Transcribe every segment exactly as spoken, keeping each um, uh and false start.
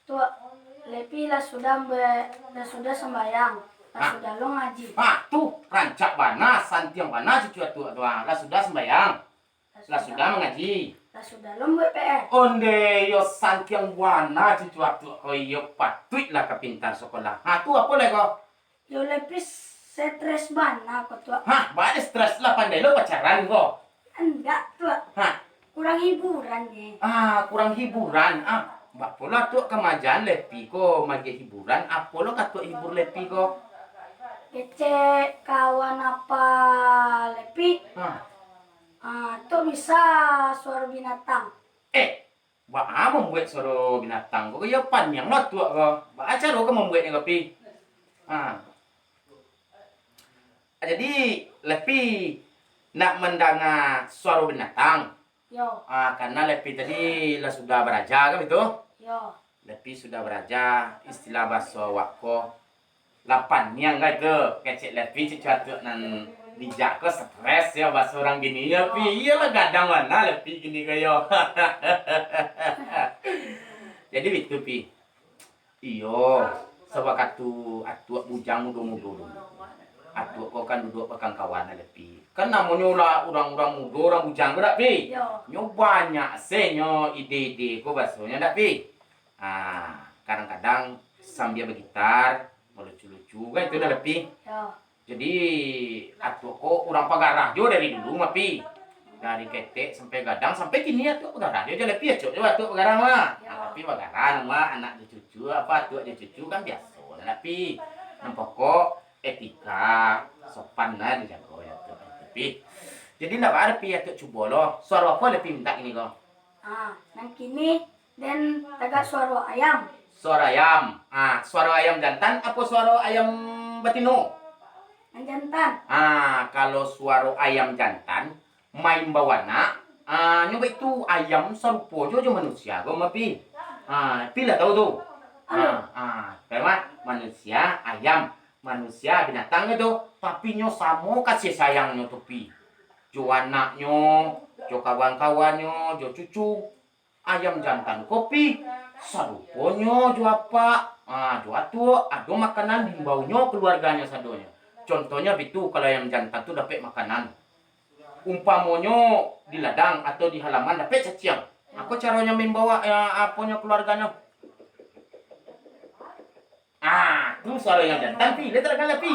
Tuak, Lepi lah sudah mbe-, lah sudah sembayang, lah Hah? sudah lo ngaji. Ah, tu rancak bana, santiang bana cucu Atuak tu. Ah. Lah sudah sembayang, lah sudah mengaji. Lah sudah lo buat P R. Onde yo santiang bana cucu Atuak ko, iyo patuiklah ka pintar sekolah. Ha, tu apo lai ko? Yo Lepi stres bana ko, Tuak. Hah, baa stres lah, pandai lo pacaran ko. Indak, Tuak. Hah? Kurang hiburan, ye. Ah, kurang hiburan. Ah, baa pulo Atuak kamajaan Lepi ko magiah hiburan? Apo lo ka Atuak hibur Lepi ko? Kecek kawan apa Lepi? Hah? Ah, tu bisa suaro binatang. Eh, Baa mambuek suaro binatang ko? Iyo paniang lo Atuak ko. Baa caro ko mambueknyo ko, Pi? Ha. Jadi, Lepi nak mandanga suaro binatang? Yo. Ha, karano Lepi tadi lah sudah baraja, kan itu? Yo. Lepi sudah baraja, istilah baso awak ko, lah paniang ka itu, kecek Lepi cucu Atuak nan bijak ko stres yo, baso urang kini yo, Pi. Iyolah, gadang bana Lepi kini ko yo. Jadi bitu, Pi. Iyo, sawakatu Atuak bujang mudo-mudo dulu. Atuak ko kan duduak bakangkawan jo Lepi. Kan namonyo lah urang-urang mudo, urang bujang ko dak, Pi? Yo. Nyo banyak se nyo ide-ide ko basonyo dak, Pi? Ah, kadang-kadang sambia bagitar, balucu-lucu kan itu dah Lepi. Yo. Jadi, Atuak ko urang pagarah jo dari dulu mah, Pi. Dari ketek sampai gadang, sampai kini Atuak pagarah jo, jo Lepi, acok jo Atuak pagarah mah. Yo. Ah, tapi pagarah mah anak jo cucu, apa Atuak jo cucu kan biaso lah, Pi. Nan pokok etika, sopan lah dijago jo Atuak, Pi. Jadi, ndak baa, Pi, Atuak cubo lo. Suaro apo Lepi mintak kini ko? Ah, nan kini den tagak suaro ayam. Suaro ayam. Ah, suaro ayam jantan apo suaro ayam batino? Nan jantan. Ah, kalau suaro ayam jantan maimbau anak, ah, nyo baitu ayam sarupo jo, jo manusia ko mah, Pi. Ah, Pi lah tau tu. Anu. Ah, ah, pertama manusia, ayam. Manusia, binatang tu, tapi nyo samo kasih sayangnyo tu, Pi. Jo anaknyo, jo kawan-kawannyo, jo cucu. Ayam jantan ko, Pi, saruponyo jo apak, ah, jo atuak, ado makanan diimbaunyo kaluarganyo sadonyo. Contohnyo bitu, kalau ayam jantan tu dapek makanan, umpamonyo di ladang atau di halaman dapek caciang, apo caronyo maimbau, eh, aponyo, kaluarganyo? Ah, tu suaro ayam jantan, Pi. Lai tadanga, Pi?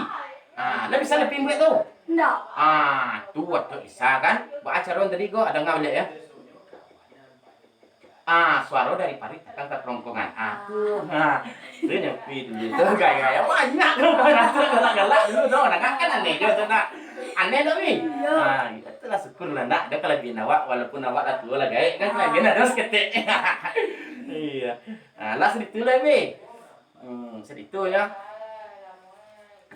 Ah, lai bisa Lepi mambuek tu? Indak. Ah, tu Atuak bisa kan? Baa caro tadi ko, danga baliak yo. Ah, suaro dari paruik datang ka karongkongan. Ah, tu. Ha. Tu nyo Pi dulu tu, gaya-gaya. Banyak tu, galak-galak dulu tu. Nah, kan aneh jo tu, nak. Aneh tu, Pi? Iyo. Ah, itulah syukur lah, nak. Ado kalabiahan awak, walaupun awak lah tuo lah gaek, kan kalabiahan ado saketek. Iyo. Ah, lah sadikit lah, Pi. Hmm, sadikit yo.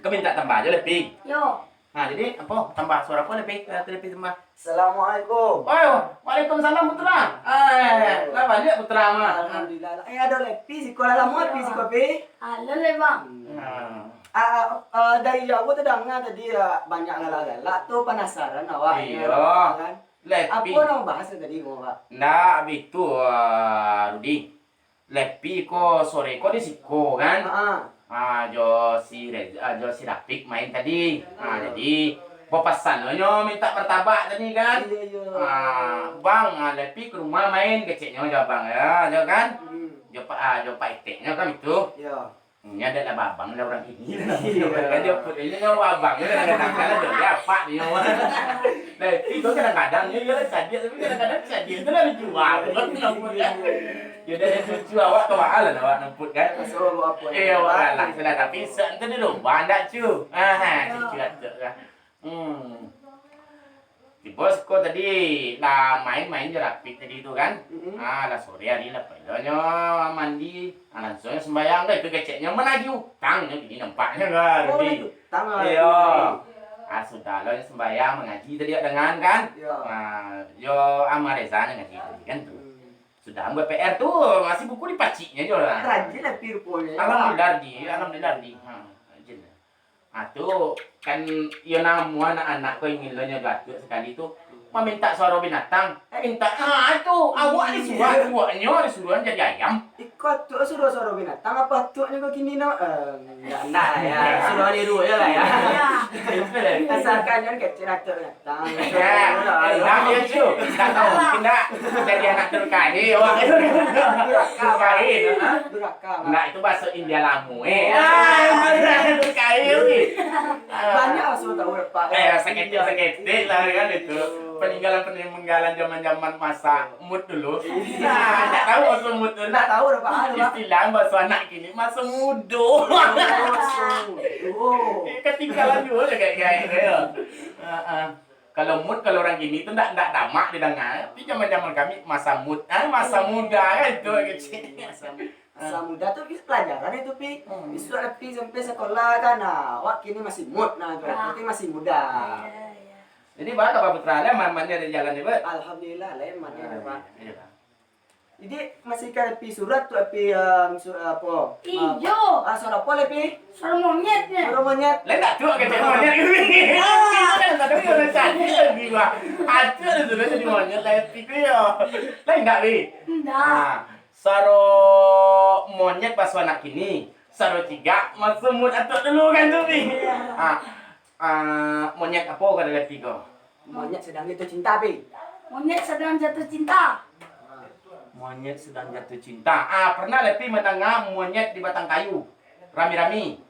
Ko mintak tambah jo, Lepi. Yo. Ha, jadi, apo, tambah suaro apo, Lepi? Karajo Lepi tambah. Assalamualaikum. Oh, waalaikumsalam, Putra. Eh, lah baliak Putra mah. Alhamdulillah. Eh, ado Lepi siko, lah lamo Lepi siko, Pi? Halo, Le, Bang. Hmm. Ah, ah, dari jauah tadanga tadi, ah, banyak galak-galak tu, panasaran awak, Iyo. Kan? Lepi. Apo nan bahas tadi, Bang? Ndak, abih tu, ah, Rudi. Lepi ko sore ko di siko kan? Ha. Ah, jo si Reza, ah, jo si Rafiq main tadi. Ah, jadi bapasan lo nyo mintak martabak tadi kan? Iyo, iyo. Ah, Bang, ah, Lepi ka rumah main, keceknyo jo abang yo, yo kan? Hmm. Jo Pak, ah, jo Pak Eteknyo kan itu. Iyo. Nyo dak lah babang lah urang kini. Iyo. Kan dia pun, ini nyo babang, dia kadang-kadang kan dia apak dia. Lepi tu kadang-kadang dia, dia lah cadiak, tapi kadang-kadang cadiak tu lah lucu banget. Iyo. Yo, dari cucu awak tu, awak lah awak namput kan? Maso awak apo? Eh, awak galak sudah, tapi sak tu dulu, bandak cu. Ah, cucu atuk lah. Hmm. Tibo siko tadi lah main-main jo Rafiq tadi tu kan? Mm-mm. Ah, lah sore hari lah, pai lo nyo mandi. Ah, langsuang nyo sumbayang dah, itu keceknyo managih utang nyo kini nampaknyo kan. Oh, Rafiq. Managih utang lah. Iyo. Rafiq. Ah, sudah lo nyo sumbayang, mangaji tadi awak dangan kan? Iyo. Ah, yo Ama Reza nyo ngaji tadi kan tu. Hmm. Sudah buek P R tu, masih buku dipaciknyo jo lah. Rajin lah Pi ruponyo, yo. Alhamdulillah, Di. Alhamdulillah, Di. Ha, rajin lah. Ha, tu kan, iyo namuah anak-anak ko ingin lo nyo jo atuak sakali tu. Mamintak suaro binatang. Eh. Mintak, ah, tu. Awak disuruah, awaknyo disuruah jadi ayam. Iko atuak suruah suaro binatang, apo atuaknyo ko kini no? Eh, ndak, ndak lah ya. Suruah niru je lah ya. Asalkan jan kecek atuak binatang. Ya, ndak, ya, cu. Ndak tahu, mungkin ndak jadi anak terkaya, wah. Duraka, Pak. Duraka, Pak. Ndak, itu bahaso India lamo, eh. Oh. Ah, terkaya, weh. Banyak lah suruah tahu, Pak. Eh, saketek-saketek lah kan itu. Peninggalan-peninggalan zaman-zaman masa Mut dulu. Nah, ndak tahu maso Mut tu. Ndak tahu dah, Pak. Istilah bahaso anak kini, maso mudo. Oh, maso mudo. Ketinggalan juo lah gaek-gaek tu, yo. Ha, ha. Kalau Mut, kalau urang kini tu ndak, ndak tamak didanga. Tapi zaman-zaman kami masa Mut. Ah, masa muda kan tu, kecil. Masa, masa muda tu pelajaran itu, Pi. Hmm. Isuak lah, Pi, sampai sekolah kan. Nah, awak kini masih Mut, nah, tu. Ah. Berarti masih muda. Iya, iya. Jadi, baa kabar Putra, lai aman-aman di jalan ni, Bud? Alhamdulillah, lai aman ni, Pak. Jadi, masih ka Pi suruah tu, Pi, em, su-, apo? Ijo. Ah, suaro apo lai, Pi? Suaro monyet nyo. Suaro monyet. Lai ndak tu kecek monyet. Kan tadi urang cantik lagi, Bang. Ado lah sudah jadi monyet lai, Pi, ko yo. Lai ndak, Pi? Ndak. Ah, suaro monyet bahaso anak kini. Suaro cigak maso Mut atuak dulu kan tu, Pi? Iya. Ah, Ah, monyet apo kata Lepi ko? Monyet sadang jatuah cinta, Pi. Monyet sadang jatuah cinta. Monyet sadang jatuah cinta. Ah, pernah Lepi mandanga monyet di batang kayu? Rami-rami.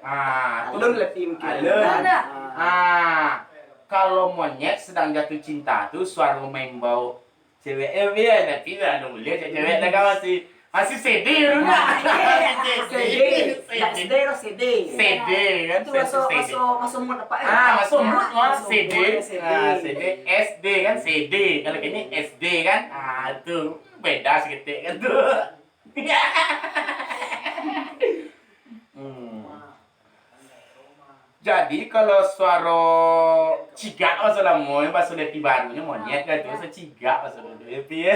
Ah, tu. Alun Lepi mungkin. Alun. Ada. Ah, kalau monyet sadang jatuah cinta tu suaro maimbau cewek, eh, biar nanti lah, anu, boleh cewek-cewek lah kan masih, masih C D dulu kan? Ah, iya. C D, C D. C D, S D lo C D. C D kan, itu C D, maso, C D. Maso, maso Mut apak, eh? Ah, maso Mut mah, maso C D. Mut, C D. Ah, C D, S D kan, C D. Kalau kini S D kan, ah, tu beda saketek kan tu. Hmm. Jadi, kalau suaro cigak bahaso lamo, bahaso Lepi barunyo monyet kan tu, bahaso cigak bahaso dulu, Lepi, yo.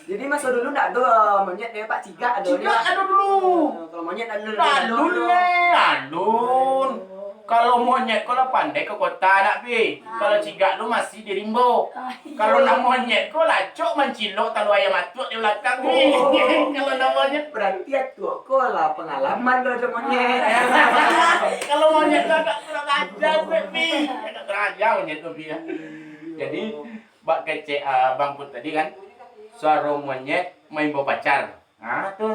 Jadi, maso dulu ndak ado, eh, monyet dek Pak, cigak ado. Cigak ado dulu. Eh, kalau monyet ado dulu. Alun, leh, alun. Kalau monyet ko lah pandai ka kota nak, Pi. Kalau cigak tu masih di rimbo. Ah, iya. Kalau nan monyet ko lah acok mancilok talua ayam atuak di balakang, Pi. Oh. Kalau nan monyet. Berarti atuak ko lah pangalaman kalau ado monyet. Kalau monyet tu agak kurang ajar, Pi. Agak kurang ajar monyet tu, Pi, yo. Jadi, bak kecek, ah, Bang Put tadi kan, suaro monyet maimbau pacar. Ha, tu.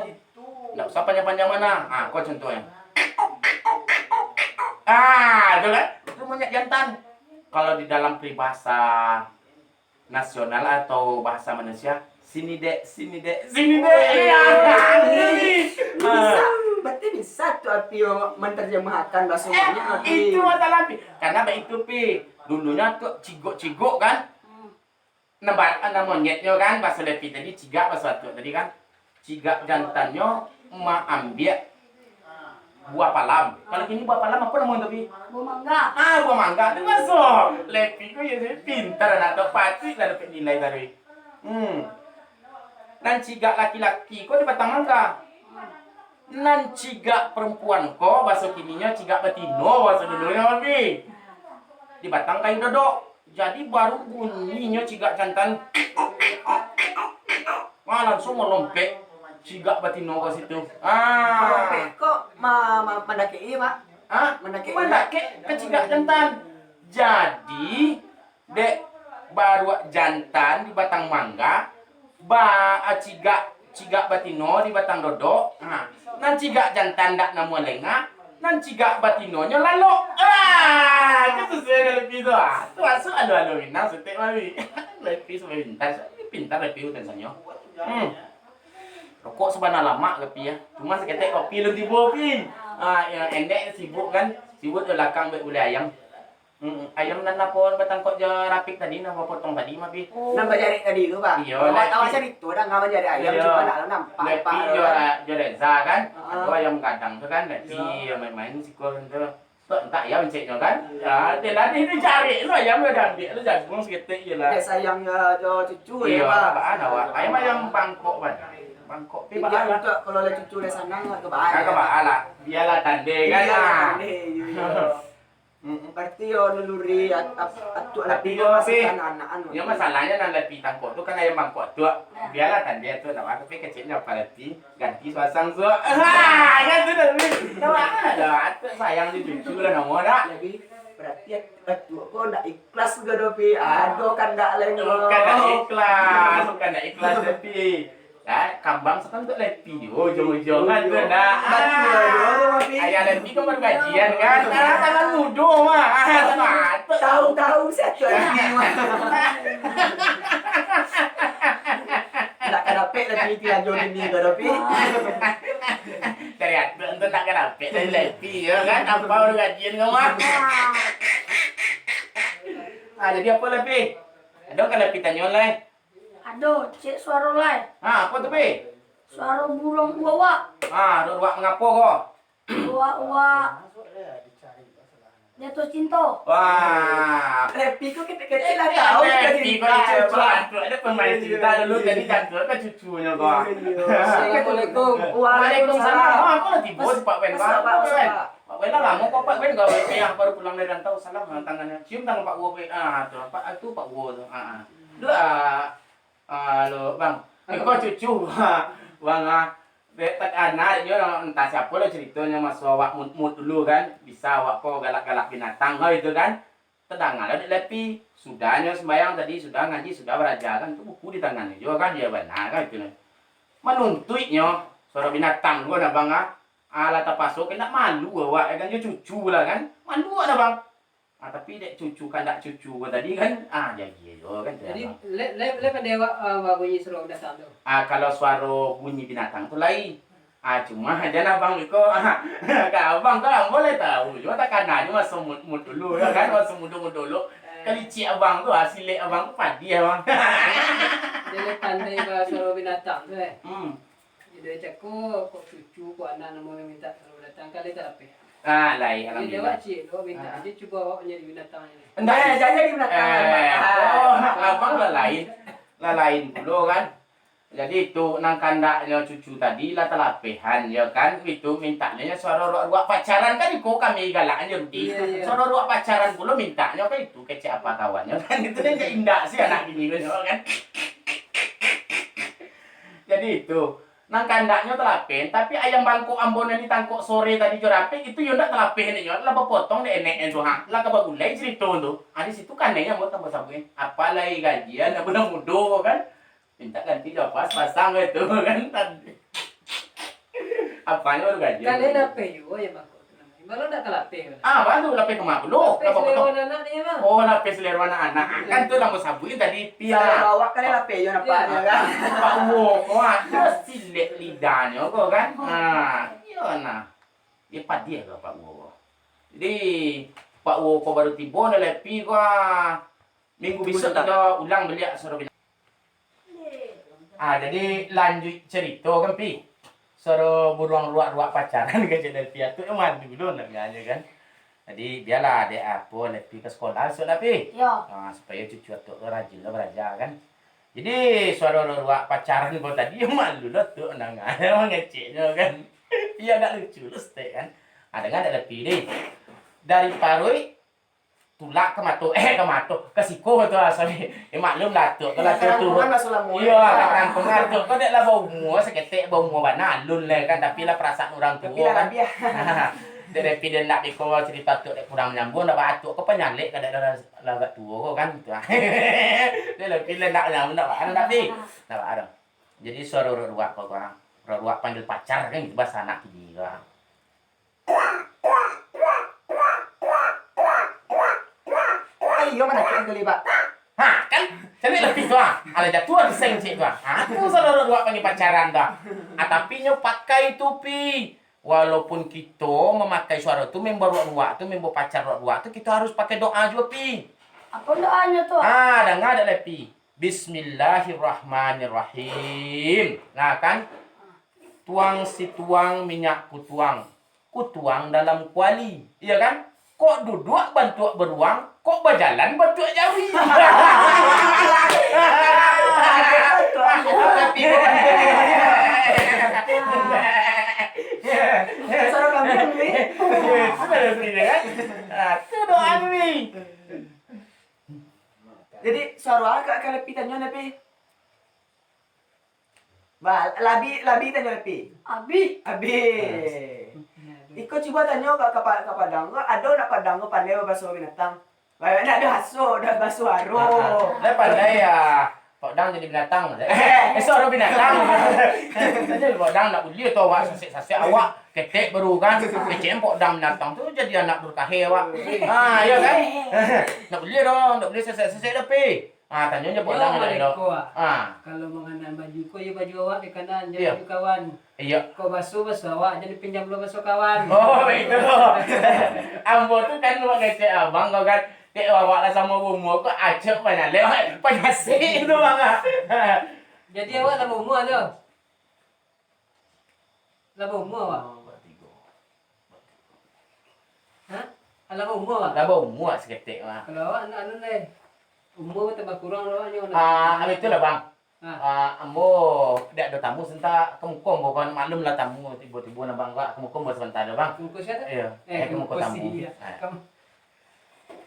Ndak usah panjang-panjang bana. Ha, ko contohnyo. Ah, tu kan. Itu monyet jantan. Kalau di dalam peribahasa nasional atau bahasa Malaysia, "Sini, Dek, sini, Dek, sini, Dek." Oh, iya. Iya. Bisa, berarti bisa tu Api menerjemahkan bahasa monyet, Api. Eh, itu masalah, Pi. Karena baitu, Pi. Dulunyo tu cigok-cigok, kan? Hmm. Nan ba-, nan monyetnyo kan, bahaso Lepi tadi, cigak bahaso atuak tadi kan. Cigak jantannyo maambiak buah palam. Kalau kini buah palam apo namo tu, Pi? Buah mangga. Ah, buah mangga tu bahaso Lepi ko yo, pintar anak tu, patuiklah dapek nilai taruih. Hmm. Nan cigak laki-laki ko di batang mangga. Nan cigak perempuan ko, bahaso kininyo cigak batino, bahaso dulunyo, Pi. Di batang kayu dodok. Jadi, baru bunyinyo cigak jantan. Wah, langsung malompek cigak batino ka situ. Ah. Malompek ko ma-, ma-, mandakek-i, Pak? Hah? Mandakek-i. Mandakek ka cigak jantan. Jadi, dek baruak jantan di batang mangga, ba-, a, cigak, cigak batino di batang dodok. Ha. Nan cigak jantan dak namuah lengah, nan cigak batinonyo lalok. Ah, itu sasuai dengan Lepi tu. Ah, tu masuak alo-alo Minang saketek mari. Lepi sampai pintar, pintar Lepi tu rasonyo. Hmm. Rokok sabana lamak Lepi, yo. Cuma saketek kopi alun tibo, Pi. Ah, yo, endek sibuk kan. Sibuk di balakang buek gulai ayam. Mm-mm. Ayam nan apo batangkok jo rapik tadi, nan bapotong tadi mah, Pi. Oh. Nan bajarek tadi tu, Pak. Iyo, awak, Lepi. Awak carito dah, nggak bajarek ayam, iyo. Cuma ndak nampak, Lepi Pak, jo, kan? Jo Reza, kan? Heeh. Ado ayam gadang tu, kan? Lepi, iyo, main-main siko tu. Tu, entah ayam ceknyo, kan? Iyo. Ah, dia lah, dia, dia jarek tu ayam, dia ambiak tu jagung saketek je lah. Dek sayang jo, jo cucu, iyo, yo, Pak. Apaan awak? Ayam, ayam bangkok, Pak. Bangkok, Pi, iyo, baa lah. Untuk kalau lah cucu dari sana, lah ke bawah, ah, ke bawah lah. Biarlah tandai, kan? Biarlah tandai, iyo, iyo. Mm-mm. Berarti yo naluri at-, at-, atuak. Tapi Lepi yo, masih Pi, anak-anak anu. Yo, masalahnyo nan Lepi tangkok tu kan ayam bangkok tu. Bialah tandai tu, nak tapi keceknyo apa Lepi, ganti suasang tu. Ha, kan tu dah Lepi. Tahu apa dah? Atuak sayang tu cucu lah namo dah. Jadi, berarti at-, atuak ko ndak ikhlas juga doh, Pi. Ado kandak lain. Bukan ndak ikhlas, bukan ndak ikhlas Lepi. Nah, kambang satantuak Lepi, ujuang-ujuang kan tu, nak. Batua juo tu, Papi. Ayah Lepi kan baru gajian kan. Nah, tangan mudo mah. Ah, tangan atuk. Tahu-tahu siapa Lepi mah. Nak ka dapek Lepi ti ajo dini ka Lepi. Dari atuk tu nak ka dapek dari Lepi, yo kan? Apa baru gajian kau mah? Ah, jadi apa Lepi? Ado ka Lepi tanyo lai? Ado, cek suaro lai. Ha, apo tu, Pi? Suaro buruang uwak-uwak. Ha, uwak-uwak mangapo ko? Uwak-uwak jatuah cinto. Wah. Lepi ko ketek-ketek lah tahu. Lepi ko cinto, cinto. Ado pamain cinto dulu, jadi jatuah ka cucunyo ko. Iyo, iyo. Assalamualaikum. Waalaikumsalam. Waalaikumsalam. Ha, apo lah tibo si Pak Wen? Masuak, Pak, masuak, Pak. Pak Wen lah lamo ko, Pak Wen, gawe payah baru pulang dari rantau. Salam tangannyo. Cium tangan Pak Uwo, Pak. Ah, tu, Pak, ah, tu Pak Uwo tu. Ah, ah. Duh, ah, ah, lo, Bang. Iko cucu, Bang, ah. Dek, tak, anak nyo, entah siapo lo ceritonyo maso awak mut-mut dulu kan. Bisa awak ko galak-galak binatang ko itu kan. Tadanga lo dek Lepi. Sudahnyo sumbayang tadi, sudah ngaji, sudah baraja kan. Tu buku di tangannyo juo kan, iyo bana kan itu. Manuntuiknyo, suaro binatang ko nah, Bang, ah. Alah tapaso, kan ndak malu awak, kan, jo cucu lah, kan. Malu awak dah, Bang. Ah, tapi dek cucu kandak cucu ko tadi, kan, ah, jadi jo, kan, tu, jadi, Bang. Le-, le-, le pandai awak, ah, babunyi suaro binatang tu? Ah, kalau suaro bunyi binatang tu lain. Ah, cuma aja lah, Bang, iko, ah, ka Abang tu lah, ambo lah tahu. Cuma takana jo maso mut-mut dulu, yo kan, maso mudo-mudo dulu. Eh. Kalicik Abang tu, ah, silek Abang tu padiah, Bang. Jadi pandai ba suaro binatang tu, eh? Hmm. Jadi cako, kok cucu, kok anak namo minta suaro binatang, kali talapeh. Ah, lain, alhamdulillah. Jadi awak ciek tu, minta aja cubo awak manjadi binatang ni. Ndak, eh, jangan jadi binatang, eh, Abang. Oh, Abang lah lain. Lah lain pulo, kan. Jadi itu, nan kandaknyo cucu tadi lah talapehan, yo kan? Itu mintaknyo suaro ruak-ruak pacaran kan, iko kami galak aja, Rudi. Iya, iya. Suaro ruak pacaran pulo mintaknyo kan itu, kecek apa kawannyo kan? Itu kan indak sih anak bini ko, kan? Jadi itu, nan kandaknyo talapeh, tapi ayam bangkok ambo nan ditangkok sore tadi jo rapek, itu yo ndak talapeh nyo, lah bapotong dek enek tu, ha. Lah ka bagulai cerito tu. Ah, di situ kanai ambo tambah sabuik, apa lai gajian, ambo lah mudo, kan? Minta ganti jo apa, sapasang itu kan tadi. Apanyo baru gajian. Kan dia lapeh juo ayam bangkok tu namonyo. Malah ndak talapeh. Ah, baru lapeh ka ma pulo? Lapeh selero anak-anak ni, Bang. Oh, lapeh selero anak-anak. Kan tu lah ambo sabuik tadi, Pi. Selero awak kan lapeh juo nampaknyo, kan? Pak Uwo, wah, tu silek lidahnyo ko, kan? Ah, iyo nah. Iyo padiah ko Pak Uwo. Jadi, Pak Uwo ko baru tibo, ndak Lepi ko, ah. Minggu bisuak kito ulang baliak suaro binatang. Ah, jadi lanjuik carito kan, Pi. Suaro buruang ruak-ruak pacaran kecek dari Pi tu, eh, madu dulu nak nyanyi kan. Jadi, bialah dek apo, Lepi ka sekolah bisuak lah, Pi. Yo. Ah, supayo cucu atuk tu rajin lah baraja kan. Jadi, suaro ruak-ruak pacaran ko tadi, malu lah tu nang mangeceknyo kan. Iyo, agak lucu lah setek kan. Ah, danga dek Lepi deh. Dari paruik tulak ka mato, eh, ka mato, ka siko tu asalnyo. Eh, maklum lah, atuk tu lah, atuk tu. Iyo, lah, kerangkongan, atuk tu dek lah baumua, saketek baumua bana, alun lah kan, tapi lah perasaan urang tuo kan. Tapi lah rabiah. Dek Lepi dek ndak beko carito atuk dek kurang manyambung, ndak ba atuk ko panyalek ka dek lah, lah agak tuo ko kan, gitu. Dek Lepi lah ndak manyambung, ndak ba, ndak, Pi? Ndak ba, ado. Jadi, suaro ruak-ruak ko, ruak-ruak panggil pacar kan, gitu, bahasa anak kini ko. Ayo, manakik kali, Pak. Ha, kan? Caliak Lepi tu, ha. Alah jatuah di seng cik tu, ha. Ha, tu suaro ruak-ruak panggil pacaran tu, ha. Ha, tapi nyo pakai tu, Pi. Walaupun kito mamakai suaro tu, membuek ruak-ruak tu, membuek pacar ruak-ruak tu, kito harus pakai doa juo, Pi. Apo doanyo tu? Ha, danga dek Lepi. Bismillahirrahmanirrahim. Nah, kan? Tuang situang minyak kutuang, kutuang dalam kuali, iyo kan? Kok duduak bantuak beruang, kok bajalan bantuak jawi. Suaro kambing ni. Kan? Ah, tu doa ni. Jadi, suaro awak ka, ka Lepi tanyo, Lepi? Ba, Labi, Labi tanyo Lepi. Abi. Abi. Iko cubo tanyo ka, ka, Pa-, ka Padang ko, ado ndak Padang ko pandai babaso binatang? Ba, ndak ado baso, ndak basuaro. Lah pandai ya. Padang jadi binatang. Eh, suaro binatang. Jadi Padang ndak buliah tu awak sasek-sasek awak ketek baru kan. Kecek Padang binatang tu jadi anak durkahe awak. Ha, iyo kan? Ndak buliah doh, ndak buliah sasek-sasek tapi. Ah, tanyo je Yo, Padang elok-elok. Maleko, ah. Ah. Kalau manganaan baju ko, yo baju awak di kanan, jan Iyo. Baju kawan. Iyo. Ko baso, baso awak, jan pinjam lo baso kawan. Oh, itu. Ambo tu kan buek kecek abang ko kan. Dek awak lah samo baumua ko, acok panyalek, panyasik tu, Bang, ah. Jadi awak lah baumua tu? Lah baumua awak? Hah? Alah baumua awak? Lah baumua saketek, Bang. Kalau awak anak anu lai, umua tambah kurang awak nyo. Ah, anu itulah, Bang. Ah. Ah, ambo dak ado tamu santa, ka muko ambo, Bang. Maklum lah tamu tibo-tibo nah, Bang. Ka muko ambo sabanta dah, Bang. Ka muko sia tu? Iyo. Eh, eh, ka muko tamu. Iyo. Ah. Kam-,